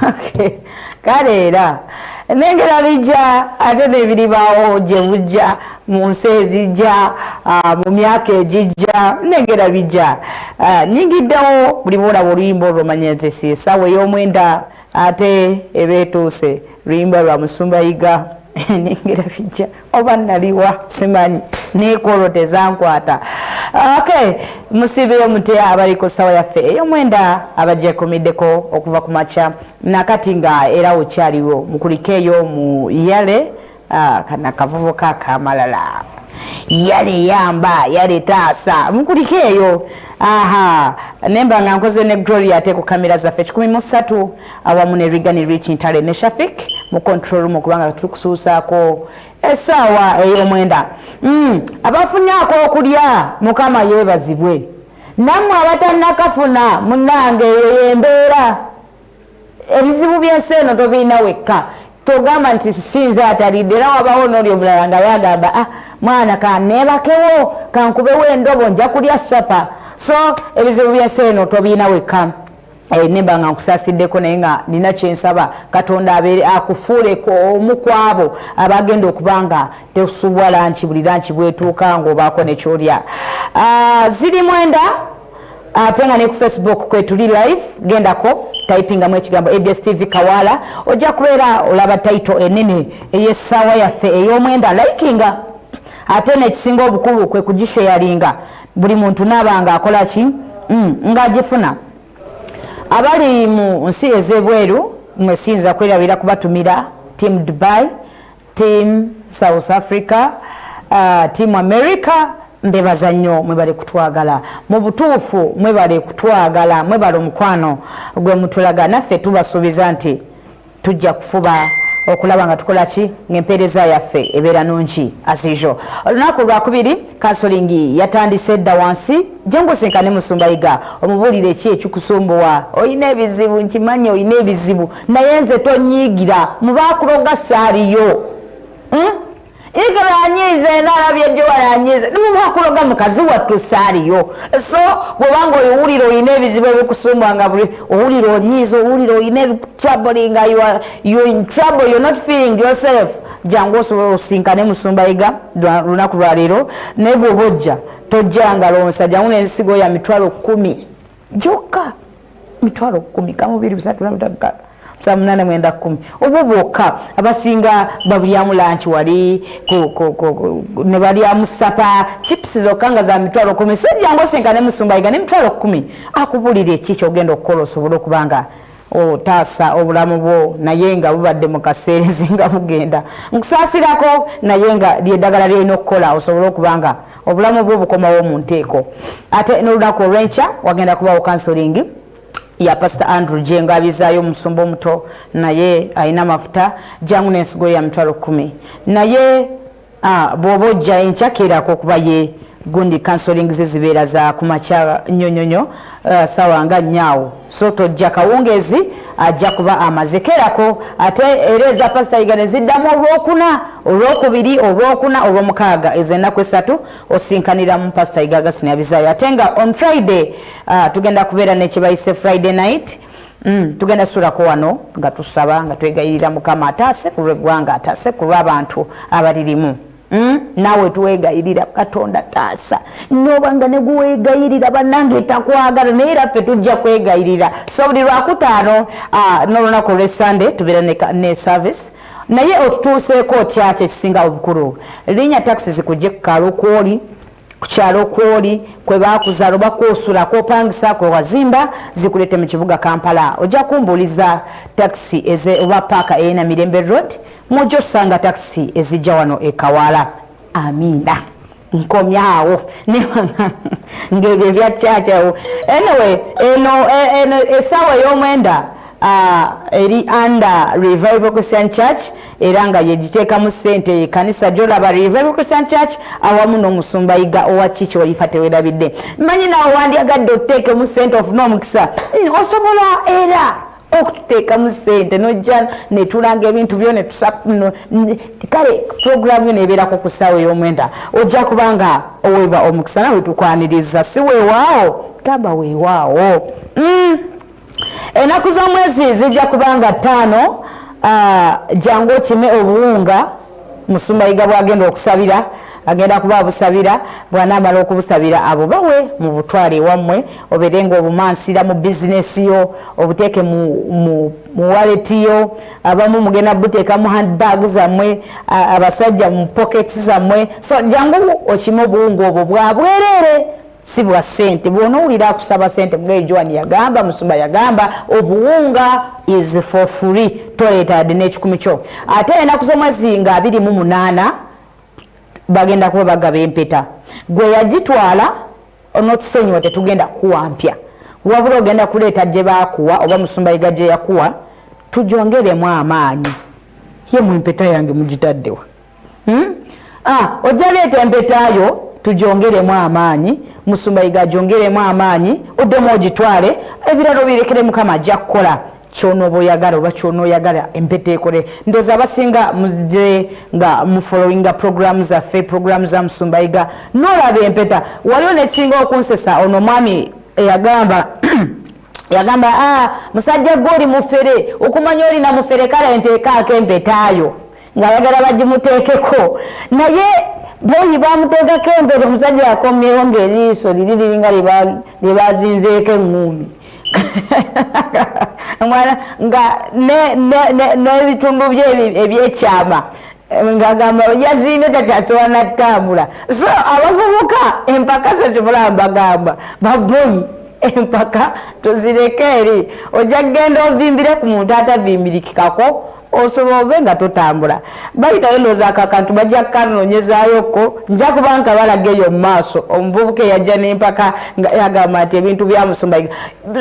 Okay. Kale era nengera bijja ate nebiribaawo gye bujja mu nsi ezijja, mu myaka egijja, nengera bijja. Nyingiddewo buli bwolaba oluyimba olwo manya nti si essaawa ey'omwenda ate eba etuuse. Luyimba lwa Musumba Yiga, nengera bijja, oba naliwa simanyi, nekwolwo tezankwata. Okay, musiibeyo mute abali ku ssawa yaffe ey'omwenda abajekumiddeko okuva ku makya nakati nga era okyaliwo, mukulikeeyo mu yale. Kana akavubuka akamalala, yale yamba yale taasa, mukulikeeyo. Aha, nemba nga nkoze ne Gloria ate ku kamera zaffe 13 awamu ne Rigani Rich Ntale ne Shafik mu control room, okubanga tuli kusuusaako essaawa ey'omwenda. Abafunyaako okulya, Mukama yeebazibwe. Nammwe abatannakafuna, munnange, eyo yembeera. Ebizibu by'ensi eno tobiina wekka. Togamba nti sinze atalidde, era wabawo n'oli omulala nga yagamba, "Ah, mwana, kaneebakewo, kankubewo endobo, nja kulya supper." So ebizibu by'ensi eno tobiina wekka. Nemba nga nkusaasiddeko, naye nga nina kyensaba Katonda abeere akufuuleko omu ku abo abagenda okuba nga tesubwa lunch, buli lunch bwetuuka ng'obaako nekyolya. Ziri 9, ate nga ne ku Facebook kwetuli live. Gendako typingamu ekigambo ABS TV Kawala, ojja kubeera olaba title enene ey'essaawa yaffe ey'omwenda. Likinga, ate nekisinga obukulu kwe kugisharinga, buli muntu naaba nga akola ki, ng'agifuna. Abali mu nsi ez'ebweru, mwe siyinza kwerabira kubatumira team Dubai, team South Africa, team America. Mbebaza nnyo, mwebale kutwagala. Mu butuufu mwebale kutwagala, mwebale omukwano gwe mutulaga. Naffe tubasuubiza nti tujja kufuba okulaba nga tukola ki, ng'empeereza yaffe ebeera nungi. Asijo olunaku lwakubiri counselling yatandise dda wansi. Jangu Musumba Yiga omubuulire ki ekikusumbuwa. Oyina ebizibu, nkimanyi oyina ebizibu, naye nze tonyiigira mubakuloga saaliyo, Ikaranyize nalabye jjo waranyize nimubakuloga mukazi wattu saaliyo. So bwobanga owulira oyina ebizibu ebikusumbuwa, nga buli owulira onyiiza, owulira oyina troubling, you in trouble, you're not feeling yourself, jangu osobola osinkane Musumba Yiga lunaku lwaleero. Naye bw'oba ojja, tojja ngalonsa, jangu n'ensigo ya 100,000 gyokka, 100,000, kamu, 2, 3, 4, 5, 6, 7, 8, 9, 10, obwo bwokka. Abasinga babulyamu lunch wali ne balyamu supper, chips zokka nga za 100,000. So jangu osinkane Musumba Yiga n'10,000, akubulira eki kyogenda okukola osobole okuba nga otaasa obulamu bwo, naye nga bubadde mu kaseerezi nga bugenda. Nkusaasirako, naye nga lyeddagala lyolina okukola osobole okuba nga obulamu bwo bukomawo mu nteeko. Ate n'olunaku olw'enkya wagenda kubawo counselling ya Pastor Andrew Jengo abizaayo, omusumba omuto naye alina amafuta. Jangu n'ensigo ya 100,000. Naye bw'oba ojja enkya, keerako, okuba ye gundi counselling ze zibeera za kumakya nnyonyonyo, sawa nga nnyaawo, so tojja kawungeezi, ajja kuba amaze. Keerako. Ate era eza Pasita Yiga ne ziddamu olwokuna, olwokubiri, olwokuna, olwomukaaga, ezo ennaku 3 osinkanira mu Pasita Yiga Agasini abizaayo. Ate nga on Friday tugenda kubeera nekibayise Friday night. Tugenda sulako wano nga tusaba, nga twegayirira Mukama ataase ku lw'eggwanga, ataase ku lw'abantu abalirimu. Naawe tuwegayirira Katonda taasa, nobanga neguwegayirira bannange takwagala, naye era ffe tujja kwegayirira. So buli lwakutaano n'olunaku olwesande tubeera ne service. Naye otutuuseeko otya? Kyekisinga obukulu, linnya taxi zikujje ku kaalo kwoli, ku kyalo kwoli, kwe bakuzaala oba kwosula, kwopangisa, kwe wazimba, zikuleete mu kibuga Kampala. Ojja kumbuuliza taxi eze oba paaka ey'e Namirembe Road, mujja osanga taxi ezijja wano e Kawaala. Amiina, nkomyawo ngebyo ebya kyakyawo. Anyway, eno essaawa ey'omwenda eri under Revival Christian Church, era nga yegiteekamu ssente kanisa gyolaba Revival Christian Church awamu n'omusumba Yiga owa kiki olifa tewerabidde. Mmanyi naawe wandyagadde otuteekemu ssente ofune omukisa. Osobola era okututeekamu ssente nojja netulanga ebintu byo kale puroguramu yo nebeerako ku ssaawa ey'omwenda, ojja kubanga oweebwa omukisa. Nawe tukwaniriza, si weewaawo? Gamba weewaawo. Ennaku z'omwezi zijja kuba nga 5. Jangu okime obuwunga Musumba Yiga bwagenda okusabira, agenda kuba abusabira. Bw'anaamala okubusabira, abo bawe mu butwale ewammwe, obeere nga obumansira mu bizinesi yo, obuteeke mu wallet yo. Abamu mugenda buteeka mu handbag zammwe, abasajja mu pockets zammwe. So jangu okime obuwunga obwo bwa bwereere, si bwa ssente. Bw'onoowulira akusaba ssente, mugaye Joan yagamba, Musumba yagamba, obuwunga is for free, toleeta yadde n'ekikumi kyo. Ate ennaku z'omwezi nga 28 bagenda kuba bagaba empeta. Gwe yagitwala onotusonyiwa, tetugenda kuwa mpya, wabula ogenda kuleeta gye baakuwa oba Musumba Yiga gye yakuwa, tugyongeremu amaanyi. Ye mu empeta yange mugitaddewa? Ojja leeta empetayo tugyongeremu amaanyi, Musumba Yiga agyongeremu amaanyi, oddemu ogitwale, ebiralo birekere Mukama, ajja kukola kyonooba oyagala oba kyonooyagala empeta ekole. Ndowooza abasinga muzije nga mufollowinga programu zaffe, programu za Musumba Yiga, noolaba empeta. Waliwo nekisinga okunsesa, ono omwami eyagamba yagamba, musajja gwe oli mufere, okumanya olina mufere, kale nteekaako empetaayo, ng'ayagala bagimuteekeko. Naye boyi bamuteekako empeta, omusajja yakomyewo ng'eriiso liri liringa lye bazinzeeko eŋŋuumi, nga n'ebitundu bye ebyekyama ng'agamba yazimbye takyasobola natambula. So abavubuka, empaka zo tebulaba, mbagamba baboyi, empaka tozireke eri, ojja kugenda ovimbire ku muntu atavimbirikikako, osobola obe nga totambula. Bayitayo, ndowooza ako akantu bajja kukanoonyezaayokko, nja kuba nkabalaga eyo mu maaso. Omuvubuka eyajja n'empaka nga yagamba nti ebintu bya Musumba,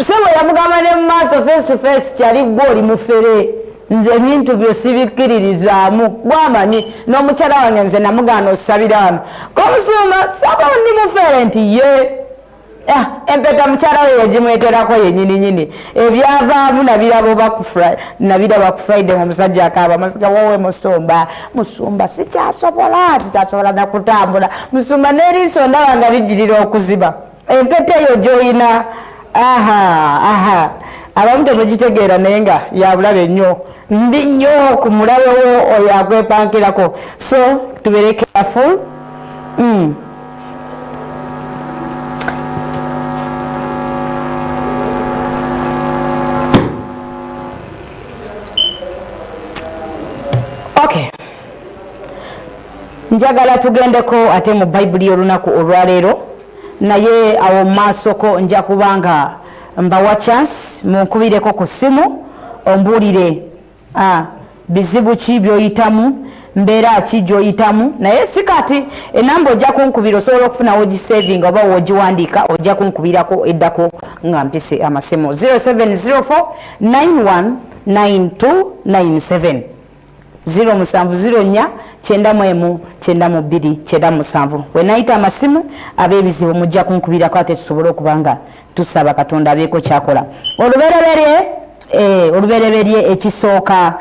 sebo yamugamba ne mu maaso, face to face, kyali gwe oli mufere, nze ebintu byo sibikkiririzaamu, gwamanyi n'omukyala wange nze namugaana osabira wano komusumba, saba ndi mufere, nti ye empeta mukyala we yagimweterako yenyini nyini. Ebyavaamu nabiraba ku Friday, omusajja akaaba amaziga, "Wowe musumba, musumba, sikyasobola, sikyasobola nakutambula musumba, n'eriiso ndaba nga ligirira okuziba." Empeta eyo gy'oyina, aha aha, abamu temugitegeera, naye nga yabulabe nnyo, mbi nnyo ku mulabe wo oyo akwepankirako. So tubeere careful. Okay, njagala tugendeko ate mu Bayibuli olunaku olwaleero, naye awo mu maasoko nja kubanga mbawa chance munkubireko ku ssimu, ombuulire bizibu ki byoyitamu, mbeera ki gyoyitamu. Naye si kati, enamba ojja kunkubira, osobola okufuna wogisaving oba wogiwandiika, ojja kunkubirako eddako nga mpise amasimu 0704 919297, 0704 91 92 97. Wenayita amasimu, ab'ebizibu mujja kunkubirako ate tusobole okuba nga tusaba Katonda abeeko kyakola. Olubereberye, olubereberye ekisooka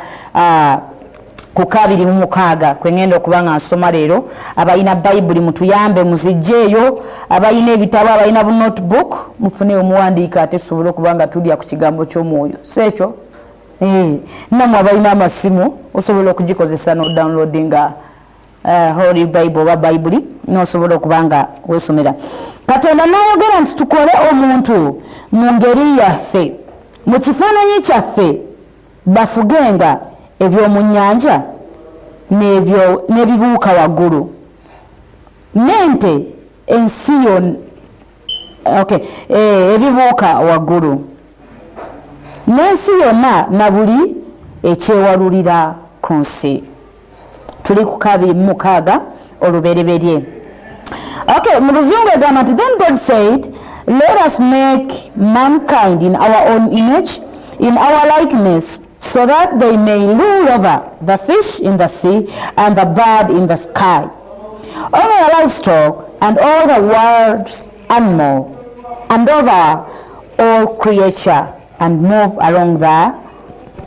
ku 26 kwengenda okuba nga nsoma leero. Abalina Bayibuli mutuyambe muzijjeeyo, abalina ebitabo, abalina bu notebook mufune omuwandiika, ate tusobole okuba nga tulya ku kigambo ky'omwoyo, si ekyo? Nammwe abalina amasimu osobola okugikozesa no downloadinga Holy Bible oba Bayibuli, nosobola okuba nga weesomera. Katonda n'ayogera nti, "Tukole omuntu mu ngeri yaffe, mu kifaananyi kyaffe, bafugenga eby'omu nnyanja n'ebibuuka waggulu n'ente ensi yon okay, ebibuuka waggulu n'ensi yonna na buli ekyewalulira ku nsi." Tuli ku 26 olubereberye. Okay, mu Luzungu egamba nti, "Then God said, let us make mankind in our own image, in our likeness, so that they may rule over the fish in the sea and the bird in the sky, over the livestock and all the wild animal, and over all creature and move along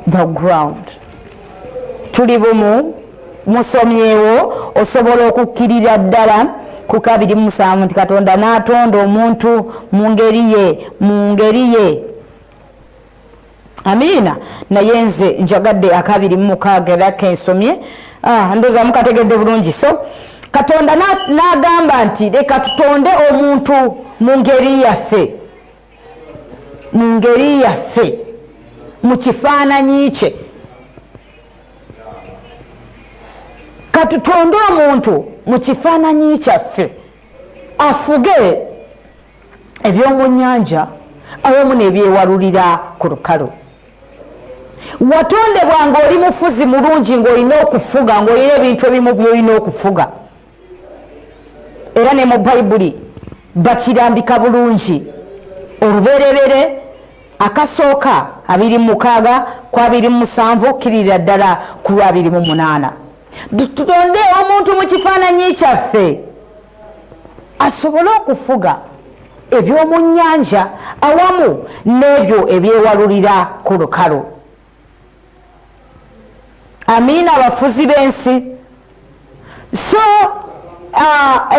the ground." Tuli bumu, musomyewo, osobola okukkirira ddala ku 27 nti Katonda n'atonda omuntu mu ngeri ye, mu ngeri ye. Amiina. Naye nze njagadde akabiri mu mukaaga era kensomye. Ah, ndowooza mukategedde bulungi. So Katonda n'agamba nti leka tutonde omuntu mu ngeri yaffe, mu ngeri yaffe, mu kifaananyi kye. Katutonde omuntu mu kifaananyi kyaffe afuge eby'omu nnyanja awamu n'ebyewalulira ku lukalu. Watondebwa ng'oli mufuzi mulungi, ng'olina okufuga, ng'olina ebintu ebimu by'olina okufuga. Era ne mu Bayibuli bakirambika bulungi. Olubereberye akasooka 26 ku 27 kkirira ddala ku lwa 28. Tutonde omuntu mu kifaananyi kyaffe asobole okufuga eby'omu nnyanja awamu n'ebyo ebyewalulira ku lukalu. Amiina, abafuzi b'ensi. So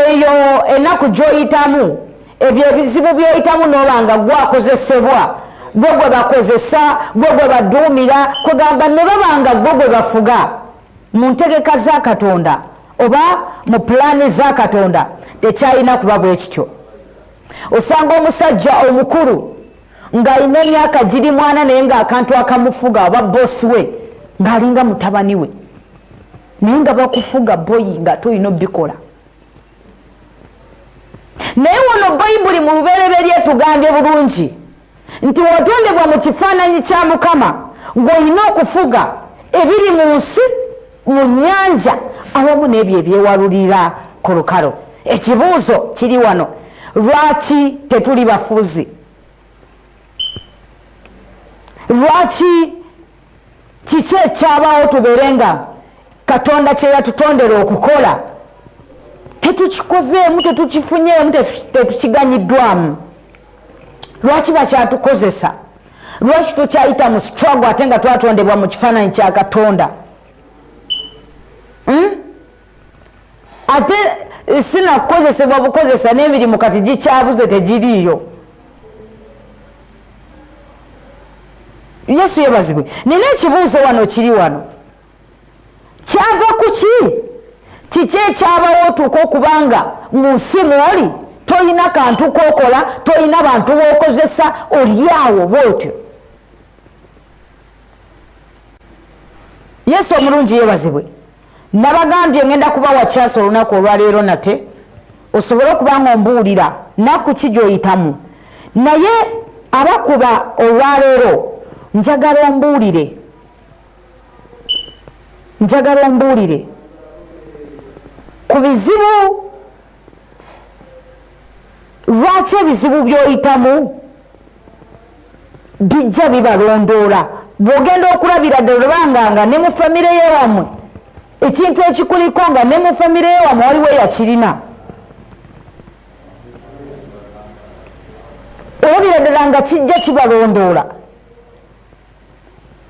eyo ennaku gy'oyitamu, ebyo ebizibu by'oyitamu, n'oba nga gwakozesebwa, gwe gwe bakozesa, gwe gwe baduumira, kwegamba ne baba nga gwe gwe bafuga mu ntegeka za Katonda oba mu pulaani za Katonda, tekyalina kuba bwe kityo. Osanga omusajja omukulu ng'alina emyaka giri mwana, naye ng'akantu akamufuga oba boosi we ng'alinga mutabani we, naye nga bakufuga boyi nga tolina obikola. Naye wano Bayibuli mu Lubereberye etugambye bulungi nti watondebwa mu kifaananyi kya Mukama, ng'olina okufuga ebiri mu nsi, mu nnyanja awamu n'ebyo ebyewalulira ku lukalu. Ekibuuzo kiri wano, lwaki tetuli bafuzi? Lwaki kiki ekyabaawo tubeere nga Katonda kye yatutondera okukola tetukikozeemu, tetukifunyeemu, tetukiganyiddwamu? Lwaki bakyatukozesa? Lwaki tukyayita mu struggle ate nga twatondebwa mu kifaananyi kya Katonda? Ate sinakukozesebwa bukozesa, n'emirimu kati gikyabuze, tegiriiyo. Yesu yebazibwe. Nina ekibuuzo wano, kiri wano, kyava ku ki? Kiki ekyabawo otuuka okubanga mu nsi mwoli tolina kantu kokola, tolina bantu bokozesa, oli awo bwotyo? Yesu omulungi yebazibwe. Nabagambye ngenda kubawa kyasa olunaku olwaleero nate osobole okuba nga ombuulira naku ki gy'oyitamu. Naye abakuba olwaleero njagala ombuulire, njagala ombuulire ku bizibu. Lwaki ebizibu by'oyitamu bijja bibalondoola? Bw'ogenda okulabira ddala olabanga nga ne mu famire yewammwe ekintu ekikuliko, nga ne mu famire yewammwe waliwo eyakirina. Olabira ddala nga kijja kibalondoola.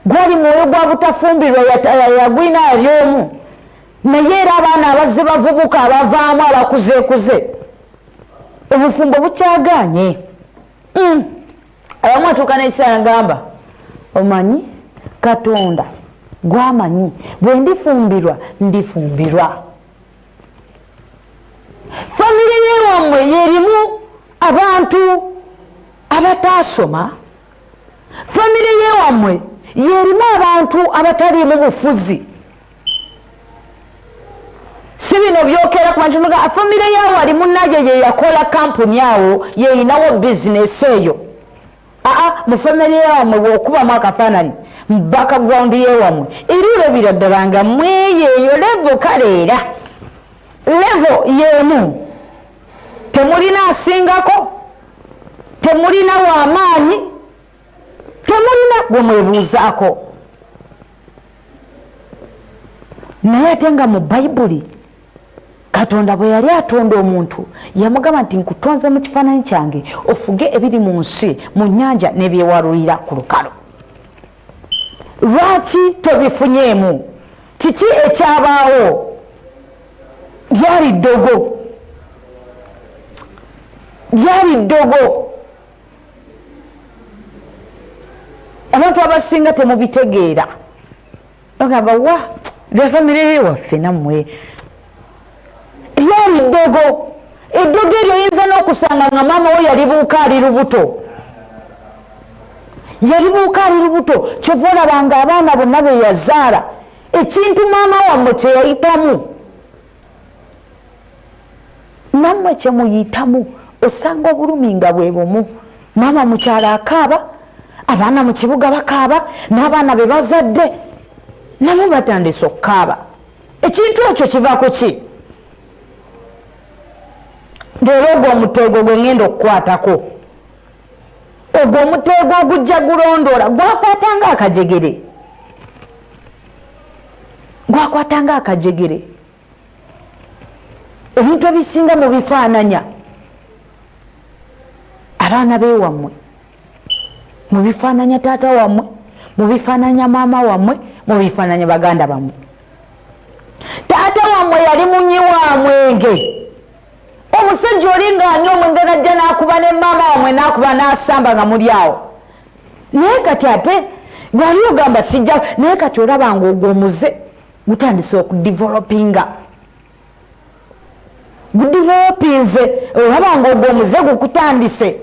Gwali mwoyo gwa butafumbirwa yagwina ali omu, naye era abaana abazze bavubuka abavaamu abakuzeekuze, obufumbo bukyaganye. Abamu atuuka n'ekiseera ngamba, omanyi Katonda gwamanyi, bwe ndifumbirwa ndifumbirwa. Famire yewammwe yerimu abantu abataasoma, famire yewammwe yerimu abantu abataliimu bufuzi. Si bino byokera ku bantu, famire yawo ali munnaye ye yakola kampuni awo, yeyinawo bizinesi eyo. Aa, mu famire yewammwe bw'okubamu akafaananyi mu background yewammwe, era olabira ddala nga mweyo eyo level, kale era level y'emu, temulina asingako, temulina w'amaanyi, temulina gwe mwebuuzaako. Naye ate nga mu Bayibuli Katonda bwe yali atonda omuntu yamugamba nti nkutonze mu kifaananyi kyange ofuge ebiri mu nsi, mu nnyanja n'ebyewalulira ku lukalu. Lwaki tobifunyeemu? Kiki ekyabaawo? Lyali ddogo, lyali ddogo. Abantu abasinga temubitegeera, bagamba wa bya famire waffe, nammwe lyali ddogo. Eddogo eryo oyinza n'okusanga nga maama wo yalibuuka ali lubuto, yalibuuka ali lubuto. Kyova olabanga abaana bonna be yazaala, ekintu maama wammwe kyeyayitamu nammwe kyemuyitamu, osanga obulumi nga bwe bumu. Maama mukyalo akaaba, abaana mu kibuga bakaaba, n'abaana be bazadde nabo batandise okukaaba. Ekintu ekyo kiva ku ki? Leero ogwo omuteego gwe ngenda okukwatako, ogwo omuteego ogujja gulondoola, gwakwatanga akajegere, gwakwatanga akajegere. Ebintu ebisinga mubifaananya abaana bewammwe, mubifaananya taata wammwe, mubifaananya maama wammwe, mubifaananya baganda bammwe. Taata wammwe yali munyi wa mwenge, omusajja oli ng'anywa omwenge, najja n'akuba ne maama wammwe, n'akuba n'asamba nga muli awo. Naye kati ate lwali ogamba sijja, naye kati olaba nga ogwo omuze gutandise okudevelopinga, gudevelopinze. Olaba nga ogwo omuze gukutandise,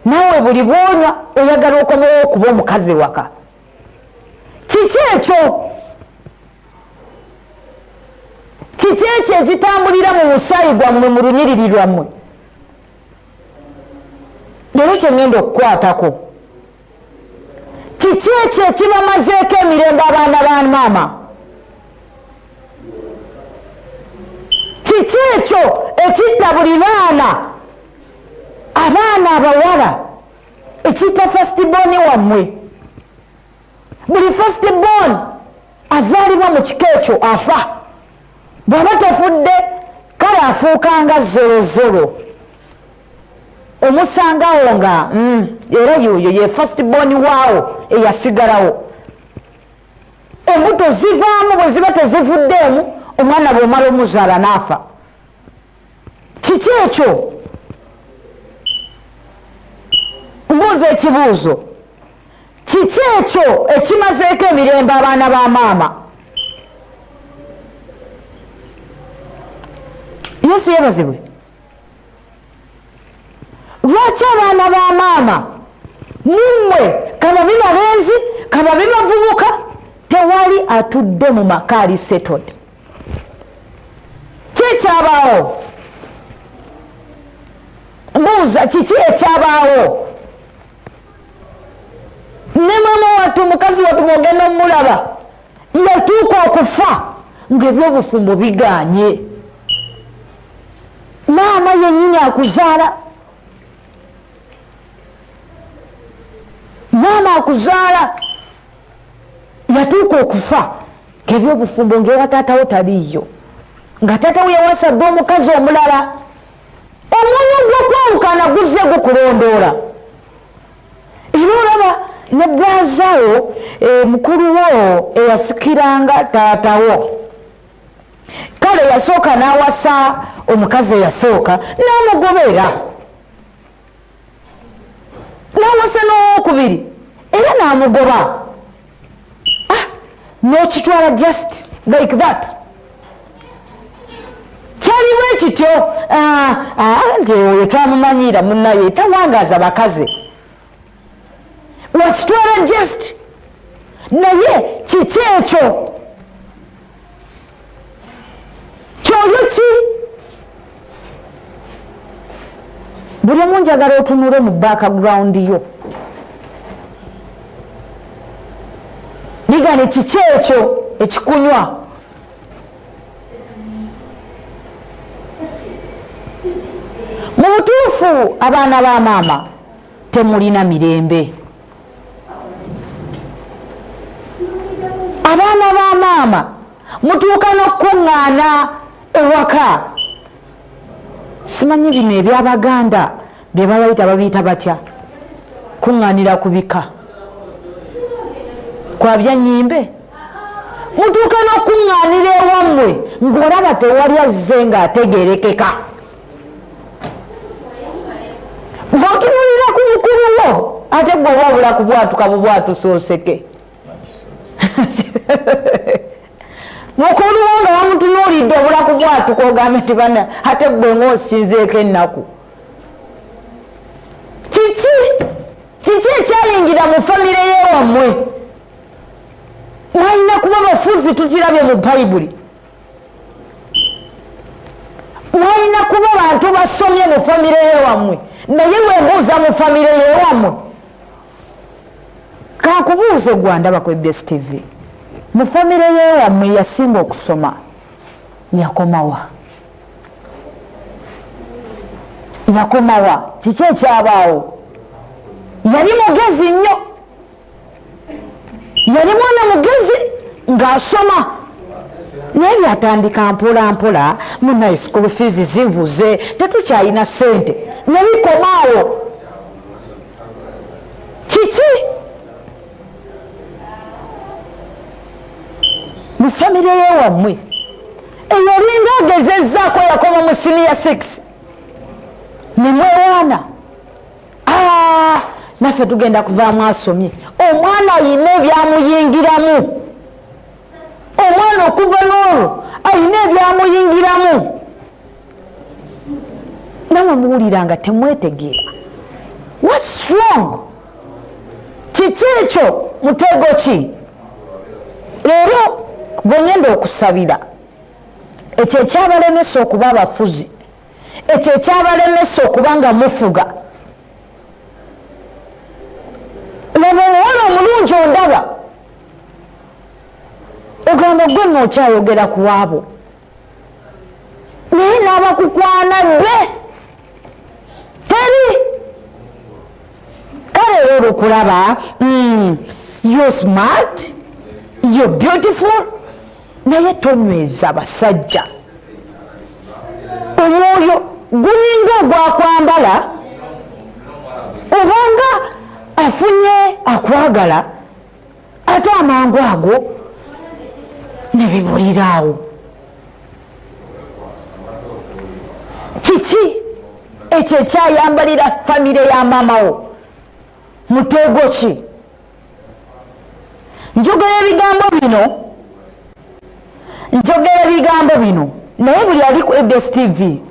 naawe buli bwonywa oyagala okomewo okuba omukazi waka. Kiki ekyo? Kiki ekyo ekitambulira mu musaayi gwammwe, mu lunyiriri lwammwe? Leero kyengenda okukwatako, kiki ekyo ekibamazeeko emirembe abaana ba maama? Kiki ekyo ekitta buli baana, abaana abawala, ekitta firstborn wammwe? Buli firstborn azaalibwa mu kika ekyo afa. Bw'aba tafudde kale afuukanga zolozolo, omusangawo nga era yoyo ye firstborn waawo eyasigalawo. Embuto zivaamu, bwe ziba tezivuddeemu, omwana bw'omala omuzaala n'afa. Kiki ekyo? Mbuuza ekibuuzo, kiki ekyo ekimazeeko emirembe abaana ba maama? Yesu yebazibwe. Lwaki abaana ba maama mummwe, kababe balenzi kababe bavubuka, tewali atudde mu maka ali settled? Ki ekyabaawo? Mbuuza, kiki ekyabaawo? Ne maama wattu, mukazi wattu, bwogenda omulaba yatuuka okufa ng'ebyobufumbo biganye. Maama yennyini akuzaala, maama akuzaala yatuuka okufa ng'ebyobufumbo, ng'ewa taatawo taliiyo, nga taatawo yawasa dde omukazi omulala. Omwoyo gw'okwawukana guzze gukulondoola. Era olaba ne bwazawo e, mukulu wo eyasikiranga taatawo, kale yasooka n'awasa omukazi eyasooka n'amugobera, n'awasa n'owokubiri era n'amugoba. Ah, n'okitwala just like that, kyaliwo ekityo. Ah, ah, nti oyo twamumanyiira munaye tawangaaza bakazi, wakitwala just. Naye kiki ekyo? Kyoyo ki? Buli omu njagala otunule mu background yo, ligane kiki ekyo ekikunywa. Mu butuufu abaana ba maama temulina mirembe. Abaana ba maama mutuuka n'okukuŋŋaana ewaka, simanyi bino ebyabaganda bye babayita, babiyita batya, kuŋŋaanira ku bika kwabya nyimbe. Mutuuka n'okuŋŋaanira ewammwe ng'olaba tewali azze ng'ategerekeka, ng'otunulira ku mukulu wo. Ate gwe oba obula kubwatuka bubwatusa oseke. Mukulu wo nga wamutunuulidde obula kubwatuka ogambe nti bana ate gwe ng'osinzeeko ennaku. Kiki kiki ekyayingira mu famire y'ewammwe? Mwalina kuba bafuzi, tukirabye mu Bayibuli. Mwalina kuba bantu basomye mu famire y'ewammwe, naye bwe mbuuza mu famire y'ewammwe, kankubuuze gwe andaba ku ABS TV, mu famire y'ewammwe yasinga okusoma yakomawa? Yakomawa? Kiki ekyabaawo? Yali mugezi nnyo, yali mwana mugezi ng'asoma, naye byatandika mpola mpola. Munaye, school fees zibuze, tetukyalina ssente, ne bikomaawo. Kiki mu famire yewammwe eyalinga agezezzaako yakoma mu senior 6 nemwewaana? Ah, naffe tugenda kuvaamu asomye. Omwana ayina ebyamuyingiramu, omwana okuva n'olwo ayina ebyamuyingiramu. Namwe muwulira nga temwetegeera. What's wrong? Kiki ekyo? Mutego ki? Leero gwe ngenda okusabira, ekyo ekyabalemesa okuba abafuzi, ekyo ekyabalemesa okuba nga mufuga. Laba omuwala omulungi, ondaba ogamba gwe nookyayogera ku waabo, naye n'abakukwana dde teri. Kale era olukulaba, you smart, you beautiful, naye tonyweza basajja. Omwoyo gulinga ogwakwambala, obanga afunye akwagala, ate amangu ago nebibuliraawo. Kiki ekyo ekyayambalira famire ya maamawo? Muteego ki? Njogera ebigambo bino, njogera ebigambo bino, naye buli ali ku ABS TV,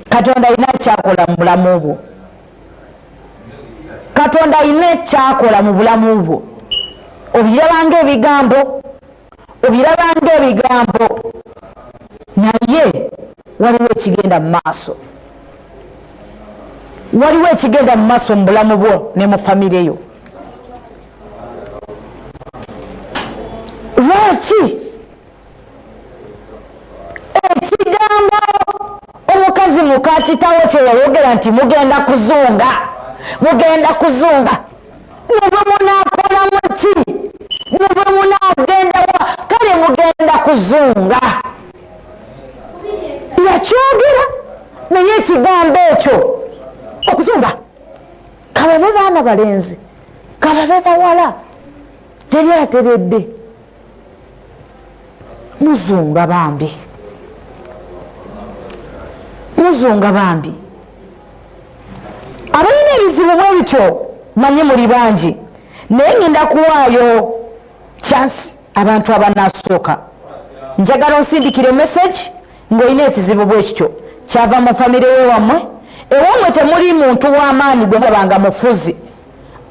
Katonda alina kyakola mu bulamu bwo. Katonda alina ekyakola mu bulamu bwo. Obirabanga ebigambo, obirabanga ebigambo, naye waliwo ekigenda mu maaso, waliwo ekigenda mu maaso mu bulamu bwo ne mu famire yo. Lwaki ekigambo omukazi muka kitawo kye yayogera nti mugenda kuzunga, mugenda kuzunga, ne bwe munaakola muki, ne bwe munaagendawa, kale mugenda kuzunga? Yakyogera, naye ekigambo ekyo okuzunga, kababe baana balenzi, kababe bawala, teri ateredde. Muzunga bambi, muzunga bambi. Abalina ebizibu bwe bityo manye muli bangi, naye ngenda kuwaayo chance abantu abanasooka. Njagala onsindikire message ng'olina ekizibu bwe kityo kyava mu famire yewammwe. Ewammwe temuli muntu w'amaanyi gwe mulabanga mufuzi,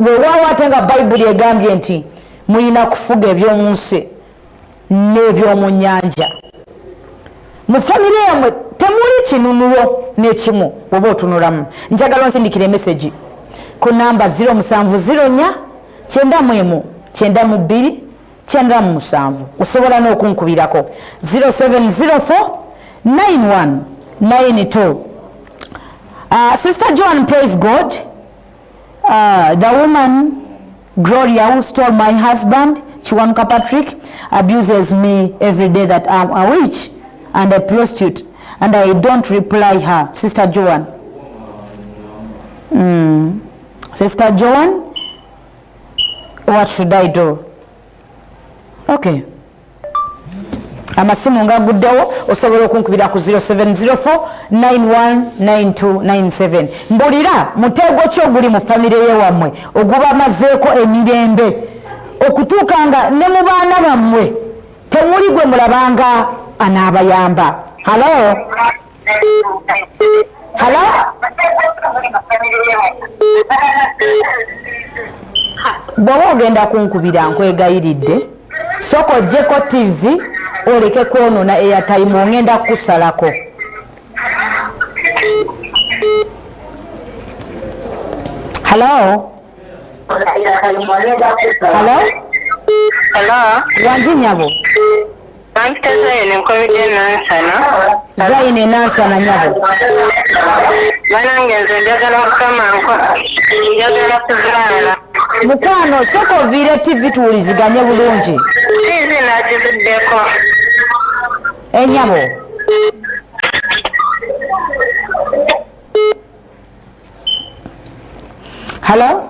weewaawo, ate nga Bayibuli egambye nti muyina kufuga eby'omu nsi n'eby'omu nnyanja. Mu famire yammwe temuli kinunulo n'ekimu bw'oba otunulamu. Njagala onsindikire emessage ku namba 0704 91 92 97. Osobola n'okunkubirako 0704 9192. Sister John, praise God. The woman Gloria who stole my husband Kiwanuka Patrick abuses me every day that I'm a witch and a prostitute, and I don't reply her. Sister Joan, Sister Joan, what should I do? Okay. Amasimu ngaguddewo, osobola okunkubira ku 0704919297. Mbulira muteego ki oguli mu famire ye wammwe ogubamazeeko emirembe okutuuka nga ne mu baana bammwe temuli gwe mulabanga anaabayamba. Halo, halo. Bw'oba ogenda kunkubira, nkwegayiridde soka oggyeko TV oleke kwonoona airtime, ongenda kukusalako. Halo, halo. Hello. Wangi nyabo? Bampita Zaini, nkubidde Nansana. Zaini Nansana, nyabo. Banange, nze njagala Mukama njagala kuzaala. Mukwano, soka oviire TV tuwuliziganye bulungi. TV nagivuddeko. Enyabo. Halo,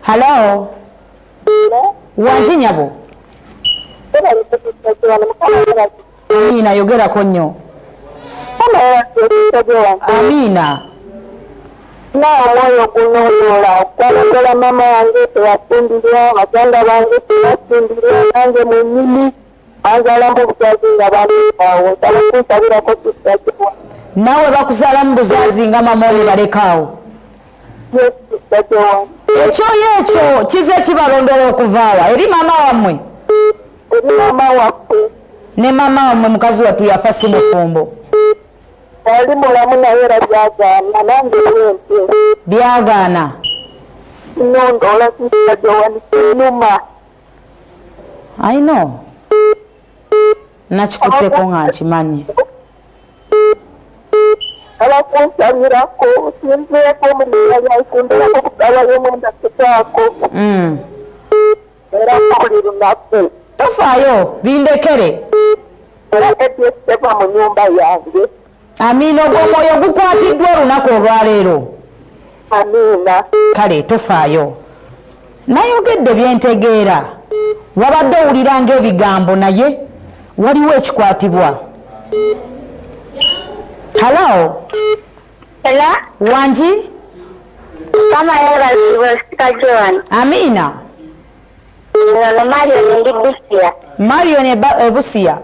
halo, wangi nyabo? Amiina, yogerako nnyo. Amiina. Na omwoyo gunoyola gwalagala mama wange teyafumbirwa, baganda bange tebafumbirwa, nange mwenyini anzalamu obuzazi nga bamekaawo. Nsaba kunsabirako, sister. Naawe bakuzaalamu buzaazi nga mama oli balekaawo? Yes, sister. Ekyoyo ekyo kize kibalondola okuvaawa eri maama wammwe? Eri maama waffe. Ne maama wammwe mukazi wattu yafa si mufumbo? Ali mulamu, naye era byagaana, nange bwentyo. Byagaana. Nondola, sister Joan, kinuma. I know, nakikutteko nga nkimanyi. Abakunsabirako sinzeeko mu linnya lya Yesu, kusaba y'omwenda kitaako. Era buli lunaku. Tofaayo, bindekere. Era ADF teva mu nyumba yange. Amiina, ogwo omwoyo gukwatiddwa olunaku olwaleero. Amiina. Kale tofaayo, nayogedde byentegeera. Wabadde owulira ng'ebigambo, naye waliwo ekikwatibwa. Halo. Hello. Wangi? Mukama yeebazibwe, Sister Joan. Amiina. Ono Marion, ndi Busia. Marion Ebusia.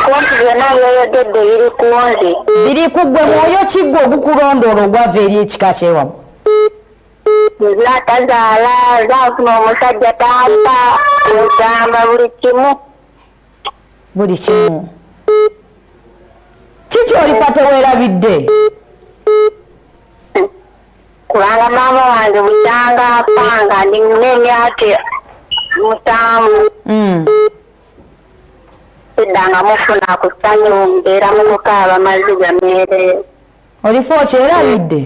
Kumpi byonna byoyogedde biri ku nze. Biri ku ggwe. Mwoyo kiggwe ogukulondoola ogwava eri ekika kyewamu? Nze atazaala, zanfuna omusajja tampa, ogamba buli kimu. Buli kimu kiki olifa teweerabidde? Kubanga maama wange bukyanga afa nga ndi n'emyaka 7, siddanga mufuna ku ssanyu, mbeera mu kukaaba maziga meereere. Olifa okyerabidde,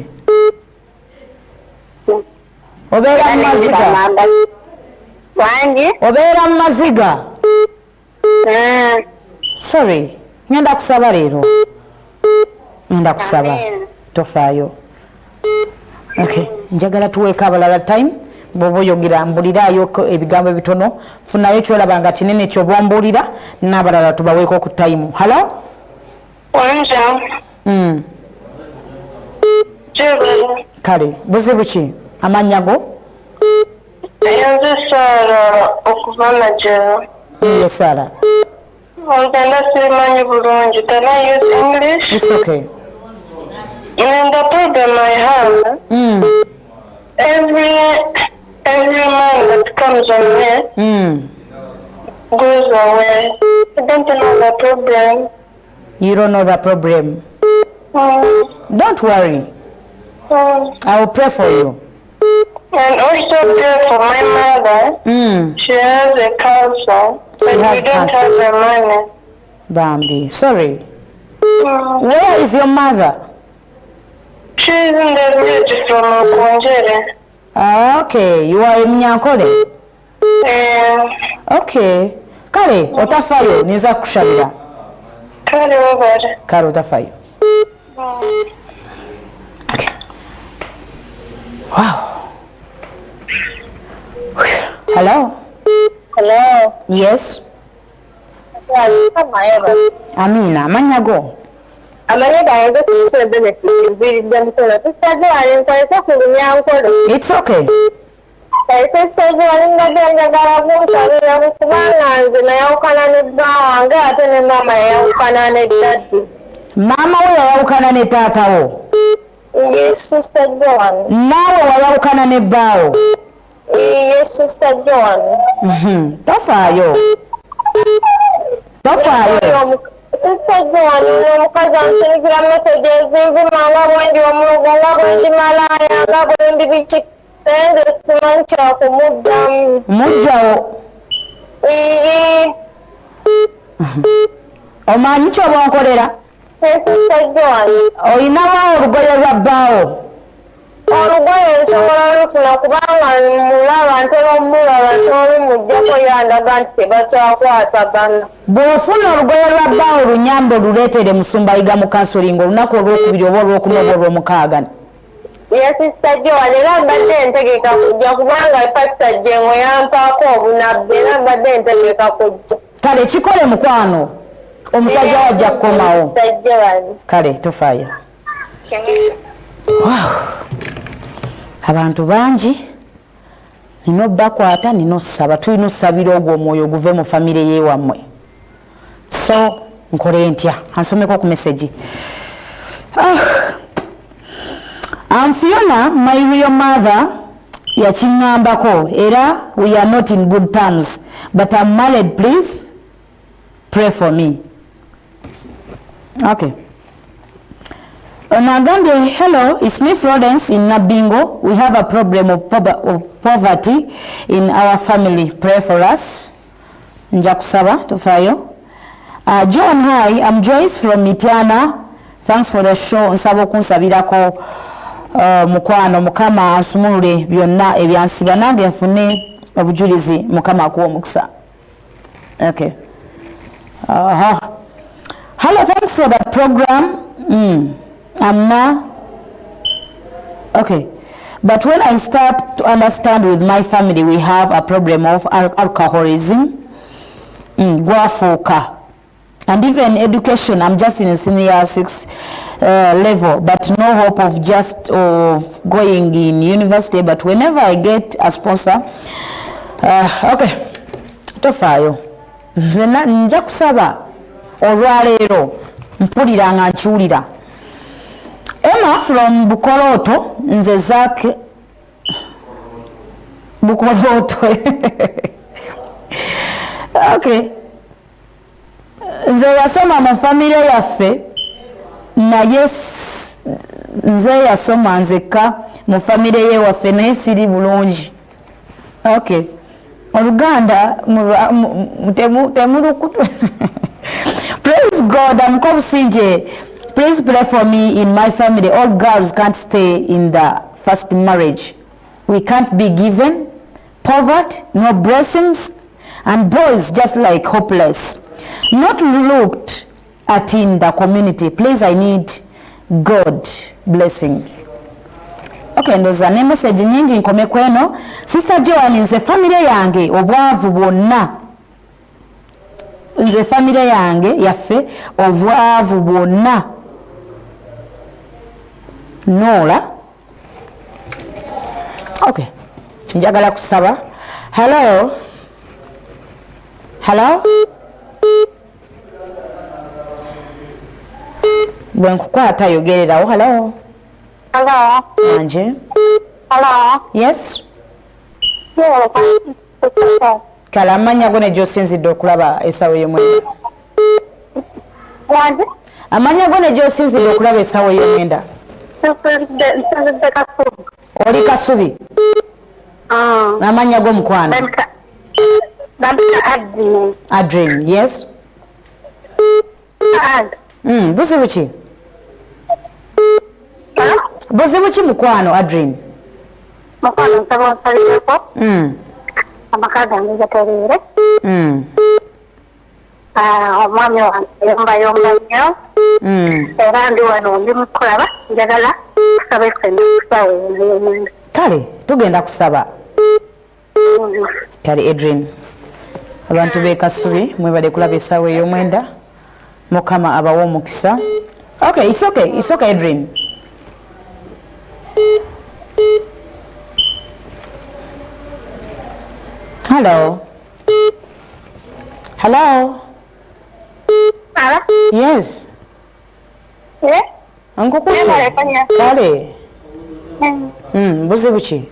obeera mu maziga. Wangi? Obeera mu maziga. Sorry, ngenda kusaba leero, ngenda kusaba. Amen. Tofaayo. Okay, njagala tuweeko abalala time. Bw'oba oyogera mbuliraayo ebigambo ebitono, funayo kyolaba nga kinene kyoba ombuulira, n'abalala tubaweeko ku time. Halo. Wanja. Jebale. Kale, buzibu ki? Amannya go? Nze Saara okuva Najero. Ye Saara. Oluganda sirumanyi bulungi. Can I use English? It's okay. And the problem I have, every man that comes on me goes away. I don't know the problem. You don't know the problem? Don't worry. I will pray for you. And also pray for my mother. She has a cancer, but She we has don't cancer. have the money. Bambi, sorry. Where is your mother? She's in the village from Okonjere. Ah, okay, you are Munyankole? Eh. Okay, kale otafayo, niza kukusabira. Kale, webale. Kale, otafayo. Okay. Wow. Hello. Hello. Yes. Amina, amannya go? Amannya gange nze Kumusule Benefit, nviiridde Mukono. Sister Joan, nkoleko ku Lunyankole. It's okay. Sister Joan, mbadde njagala kunsabira kubanga nze nayawukana ne bba wange ate ne maama yayawukana ne daddy. Maama we yayawukana ne taata wo? Yes, Sister Joan. Naawe wayawukana ne bbaawo? Yes, Sister Joan. Tofaayo. Tofaayo. Sister Joan, omukazi ansindikira message ezinvuma nga bwendi omulogo, nga bwendi malaaya, nga bwendi biki. Naye nze simanyi kyakumuddamu. Mujjawo. Ee. Omanyi ky'oba onkolera? Yes, Sister Joan. Olinawo olugoye lwa bbaawo? Olugoye nsobola lufuna kubanga mulaba, ntera omulaba, nsobola omuggyako yandaga nti tebakyakwatagana. Bw'ofuna olugoye lwa bbaawo lunyambe oluleetere Musumba Yiga mu counseling olunaku olwokubiri oba olwokuna oba olwomukaaga. Yes, Sister Joan, era mbadde ntegeka kujja kubanga Pastor Jengo yampaako obunabbi, era mbadde ntegeka kujja. Kale kikole mukwano, omusajja wajja kukomawo. Sister Joan. Kale tofaayo. Wow. Abantu bangi nina obbakwata, nina osaba, tulina osabira ogwo omwoyo oguve mu famire yeewammwe. So nkole ntya? Ansomeko ku message. I'm Fiona, my real mother yakiŋŋambako era we are not in good terms, but I'm married, please pray for me. Okay. Ono agambye, hello, it's me Florence in Nabingo. We have a problem of poverty in our family. Pray for us. Nja kusaba, tofaayo. John, hi, I'm Joyce from Mityana. Thanks for the show. Nsaba okunsabirako mukwano, Mukama ansumulule byonna ebyansiba nange nfune obujulizi. Mukama akuwa omukisa. Okay. Aha. Hello, thanks for the program. I'm now okay, but when I start to understand with my family, we have a problem of alcoholism, gwafuuka, and even education. I'm just in a senior 6 level, but no hope of just of going in university. But whenever I get a sponsor, okay, tofaayo. Nze nja kusaba olwaleero, mpulira nga nkiwulira. Emma from Bukoloto, nze Zak Bukoloto. Okay. Nze yasoma mu famire yaffe, naye nze yasoma nzekka mu famire yewaffe, naye siri bulungi. Okay. Oluganda temulukutu. Praise God, I'm Kobusinje. Please pray for me in my family. All girls can't stay in the first marriage. We can't be given poverty, no blessings, and boys just like hopeless. Not looked at in the community. Please, I need God blessing. Okay, ndoza ne message nyingi nkome kweno. Sister Joan, nze family yange obwavu bwonna. Nze family yange yaffe obwavu bwonna. Nola. Okay. Njagala kusaba. Hello. Hello. Bwe nkukwata yogererawo. Hello. Hello. Anje. Hello. Yes. Kale amannya go ne gy'osinzidde okulaba essaawa ey'omwenda. Wanje? Amannya go ne gy'osinzidde okulaba essaawa ey'omwenda. Nsinzidde Kasubi. Oli Kasubi? Amannya go mukwano? Bampita Adrien. Adrien, yes. Buzibu ki? Buzibu ki mukwano Adrien? Mukwano nsaba onsabireko. Amaka gange gatereere. Omwami wange yombayomba nnyo. Era ndi wano ndi mukulaba, njagala kusaba ffenna kusaawa ey'omwenda. Kale tugenda kusaba. Kale Adrien. Abantu b'e Kasubi mwebale kulaba essaawa ey'omwenda. Mukama abawe omukisa. Okay, it's okay, it's okay, Edwin. Hello. Hello. Hello? Yes. Eh? Nkukutte. Kale. Buzibu ki?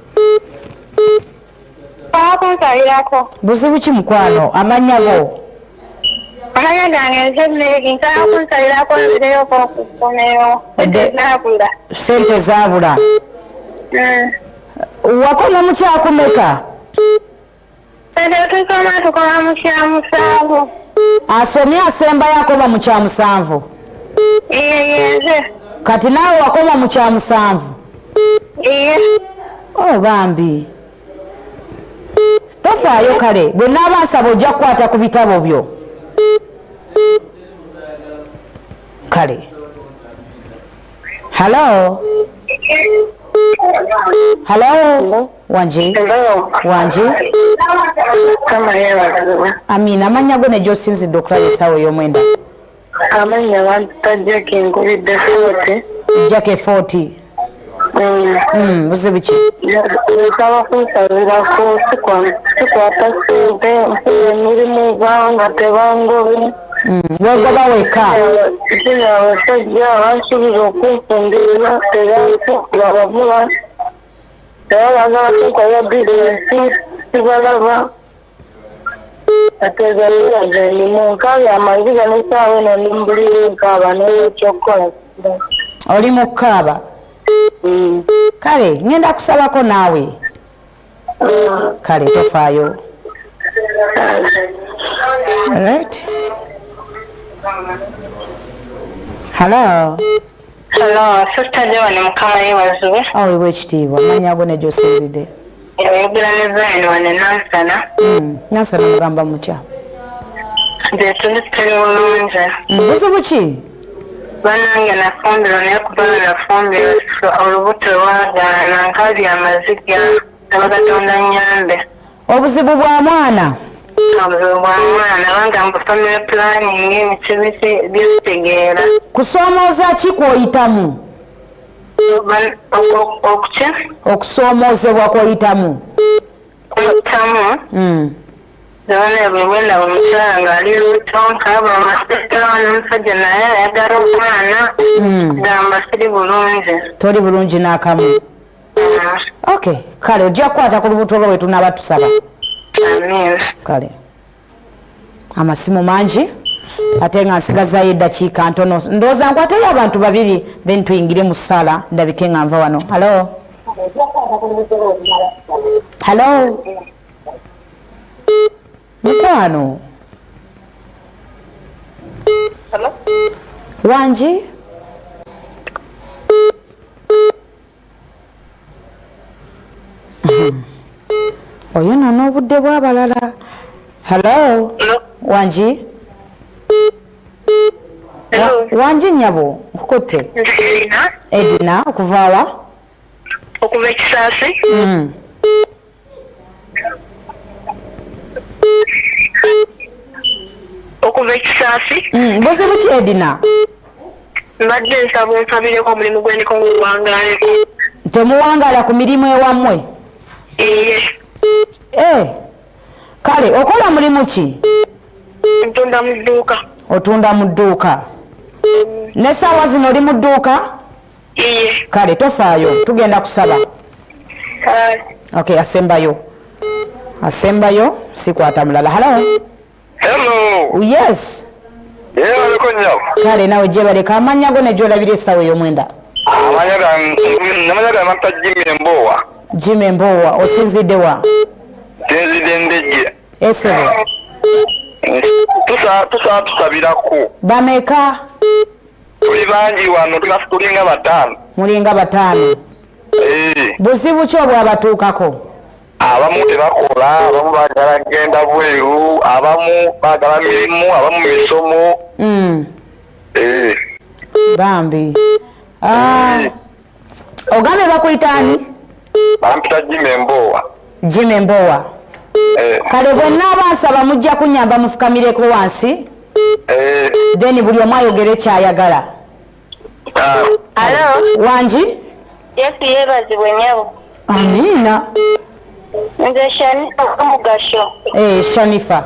Kunsabirako. Buzibu ki mukwano? Amannya go? Amannya gange nze Mary, nsaba kunsabirako nzireyoko ku ssomero. Zaabula. Ssente zaabula. Wakoma mu kyakumeka? Ssente tusoma tukoma mu kyamusanvu. Asomye asembayo akoma mu kyamusanvu? Iye yenze. Kati naawe wakoma mu kyamusanvu? Iye. Oh bambi. Tofaayo kale, bwe naaba nsaba ojja kukwata ku bitabo byo. Kale. Hello. Hello. Wangi. Wangi. Amina, amannya go ne gy'osinzidde okulaba essaawa ey'omwenda. Amannya bampita Jackie, nkubidde 40. Jackie 40. Buzibu ki? Nsaba kunsabirako, sikwata ssente, nfuna emirimu banga tebangobe. Weegoba wekka? Sina abasajja abansuubiza okunfumbirira tebansubula, era baagala kunkolera bizinensi sibalaba. Ate ezo ze ndimu, nkaabye amaziga n'essaawa eno ndi mu buliri nkaaba n'ekyokukola. Oli mu kukaaba? Kale ngenda kusabako naawe. Kale tofaayo. Alright. Hello. Hello, Sister Joan, Mukama yeebazibwe. Aweebwa ekitiibwa. Amannya go ne gy'osinzidde. Oyogera ne Zion wano e Nansana. Nansana mugamba mutya? Nze tuli tuli bulungi. Buzibu ki? Bannange nafumbirwa naye kuba lwe nafumbirwa olubuto lwagaana, nkaabye amaziga, nsaba Katonda annyambe. Obuzibu bwa mwana? Obuzibu bwa mwana bangamba family planning biki biki byesitegeera. Kusoomooza ki kw'oyitamu? Okuki? Okusoomoozebwa kw'oyitamu. Kuyitamu? Nabana buli bwe ndaba omukyala ng'ali lubuto nkaaba amaziga n'omusajja naye ayagala omwana gamba siri bulungi. Toli bulungi n'akamu? Okay, kale ojja kukwata ku lubuto lwo bwe tunaaba tusaba. Amiina. Kale. Amasimu mangi ate nga nsigazaayo eddakiika ntono. Ndowooza nkwateyo abantu babiri then tuyingire mu ssaala ndabike nga nva wano. Hello. Hello. Mukwano. Hello. Wangi? Oyonoona obudde bw'abalala. Hello. Wangi? Wangi nnyabo, nkukutte. Nze Edina. Edina, okuva wa? Okuva e Kisaasi. Okuva e Kisaasi. Buzibu ki Edina? Mbadde nsaba onsabireko omulimu gwe ndiko nguwangaaleko. Temuwangaala ku mirimu ewammwe? Iye. Kale okola mulimu ki? Ntunda mu dduuka. Otunda mu dduuka. N'essaawa zino oli mu dduuka? Iye. Kale tofaayo, tugenda kusaba. Okay, asembayo. Asembayo, sikwata mulala. Hello. Hello. Yes. Yebaleko nnyabo. Kale nawe gyebaleka. Amannya go ne gy'olabira essaawa ey'omwenda. Amannya gange bampita Jimmy Embowa. Jimmy Embowa, osinzidde wa? Nsinzidde Ndejje. Esebo. Tusaba tusabirako. Bameka? Tuli bangi wano, tulinga bataano. Mulinga bataano. Buzibu ki obwabatuukako? Abamu tebakola, abamu baagala kugenda bweru, abamu baagala mirimu, abamu misomo. Bambi. Ogambye bakuyita ani? Bampita Jimmy Embowa. Jimmy Embowa. Kale bwe nnaaba nsaba mujja kunnyamba mufukamireko wansi. Then buli omu ayogere kyayagala. Alo. Wangi? Yesu yeebazibwe nnyabo. Amiina. Nze Shanifa Omugasho. Shanifa.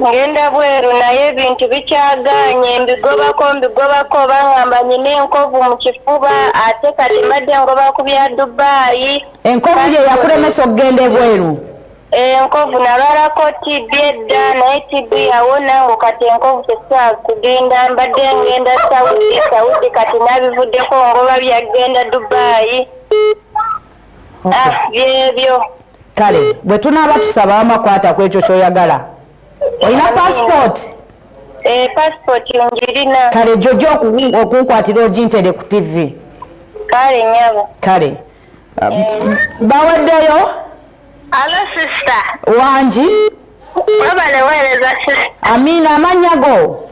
Ngenda bweru naye ebintu bikyagaanye, mbigobako mbigobako, baŋŋamba nina enkovu mu kifuba ate kati mbadde ngoba ku bya Dubai. Enkovu ye yakulemesa okugenda ebweru? Enkovu nalwalako TB edda naye TB yawona ngo kati enkovu tesobola kugenda, mbadde ngenda Saudi, Saudi kati nabivuddeko ngoba byagenda Dubai. Ah, byebyo. Kale bwe tunaaba tusaba wama kwata ku ekyo ky'oyagala. Olina passport? Passport njirina. Kale jojja okunkwatira ogintere ku TV. Kale nnyabo. Kale. Bawaddeyo? Alo sister. Wangi? Webale weereza sister. Amina, amannya go?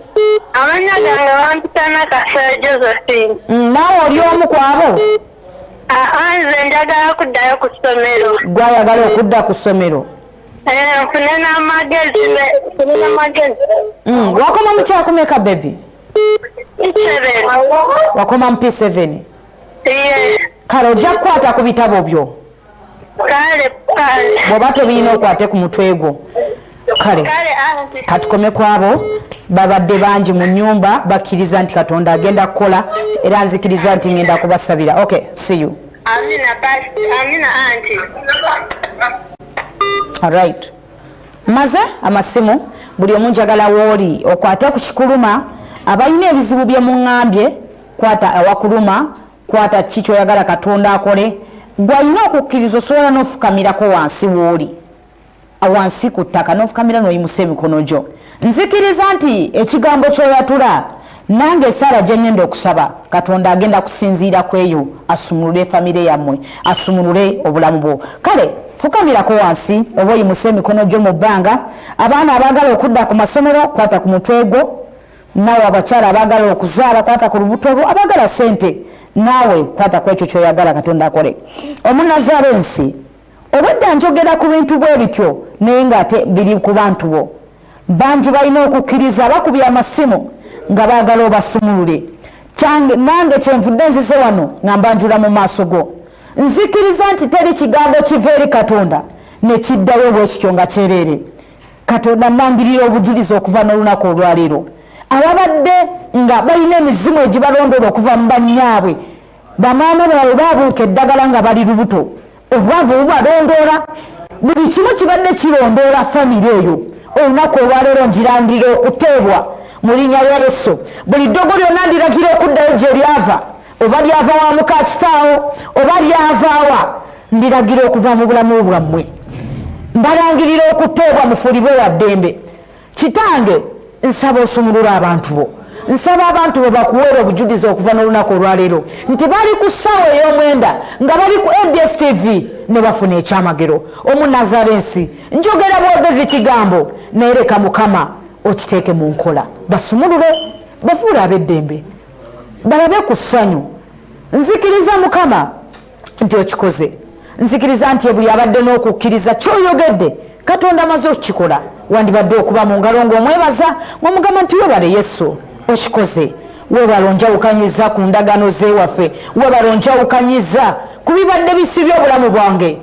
Amannya gange bampita Nakasero Josephine. Naawe oli omu ku abo? Aa, nze njagala kuddayo ku ssomero. Ggwe ayagala okudda ku ssomero? Nfune n'amagezi, nfune n'amagezi. Wakoma mu kyakumeka baby? P7. Wakoma mu P7? Yes. Kale ojja kukwata ku bitabo byo. Kale, kale. Bw'oba tobirina okwate ku mutwe gwo. Kale. Kale, auntie. Katukome ku abo babadde bangi mu nnyumba bakkiriza nti Katonda agenda kukola era nzikiriza nti ngenda kubasabira. Okay, see you. Amina, pastor. Amina, auntie. All right. Maze amasimu buli omu njagala wooli okwate ku kikuluma, abalina ebizibu bye muŋŋambye kwata awakuluma, kwata ki ky'oyagala Katonda akole. Ggwe alina okukkiriza osobola n'ofukamirako wansi wooli, wansi ku ttaka n'ofukamira n'oyimusa emikono gyo. Nzikiriza nti ekigambo ky'oyatula nange essaala gye ŋŋenda okusaba Katonda agenda kusinziira ku eyo asumulule famire yammwe, asumulule obulamu bwo. Kale fukamirako wansi oba oyimuse emikono gyo mu bbanga. Abaana abaagala okudda ku masomero kwata ku mutwe gwo, naawe abakyala abaagala okuzaala kwata ku lubuto lwo, abaagala ssente naawe kwata ku ekyo ky'oyagala Katonda akole. Omunazalensi, obwedda njogera ku bintu bwe bityo naye ng'ate biri ku bantu bo. Bangi balina okukkiriza bakubye amasimu nga baagala obasumulule. Kyange nange kyenvudde nzize wano nga mbanjula mu maaso go. Nzikiriza nti teri kigambo kiva eri Katonda ne kiddayo bwe kityo nga kyereere. Katonda nnangirira obujulizi okuva n'olunaku olwaleero. Ababadde nga balina emizimu egibalondoola okuva mu bannyaabwe, bamaama baabwe baabuuka eddagala nga bali lubuto, obwavu bubalondoola, buli kimu kibadde kirondoola famire eyo. Olunaku olwaleero ngirangirira okuteebwa mu linnya lya Yesu. Buli ddogo lyonna ndiragira okuddayo gye lyava, oba lyava wa muka kitaawo oba lyava wa, ndiragira okuva mu bulamu bwammwe. Mbalangirira okuteebwa mufuulibwe wa ddembe. Kitange, nsaba osumulule abantu bo. Nsaba abantu bo bakuweere obujulizi okuva n'olunaku olwaleero nti bali ku ssaawa ey'omwenda nga bali ku NBS TV ne bafuna ekyamagero. Omunazalensi, njogera bwogezi kigambo naye leka Mukama okiteeke mu nkola. Basumulule, bafuule ab'eddembe, balabe ku ssanyu. Nzikiriza Mukama nti okikoze. Nzikiriza nti buli abadde n'okukkiriza ky'oyogedde Katonda amaze okukikola. Wandibadde okuba mu ngalo ng'omwebaza ng'omugamba nti weebale Yesu okikoze, weebale onjawukanyiza ku ndagaano z'ewaffe, weebale onjawukanyiza ku bibadde bisibye obulamu bwange.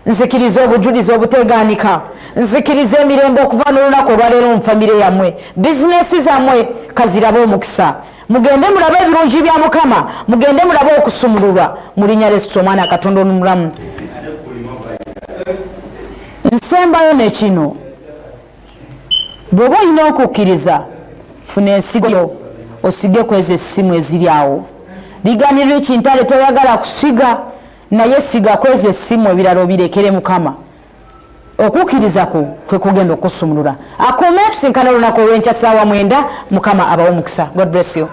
Nzikiriza obujulizi obutegaanika, nzikiriza emirembe okuva n'olunaku olwaleero mu famire yammwe, bizinesi zammwe kazirabe omukisa. Mugende mulabe ebirungi bya Mukama, mugende mulabe okusumululwa mu linnya lya Yesu Omwana wa Katonda omulamu. Nsembayo ne kino, bw'oba olina okukkiriza, funa ensigo yo osige ku ezo essimu eziri awo. Liganirwa ekintale toyagala kusiga, naye siga ku ezo essimu, ebirala obirekere Mukama. Okukkiriza kwo kwe kugenda okusumulula. Akuume, tusinkane olunaku olw'enkya ssaawa 9. Mukama abawe omukisa. God bless you.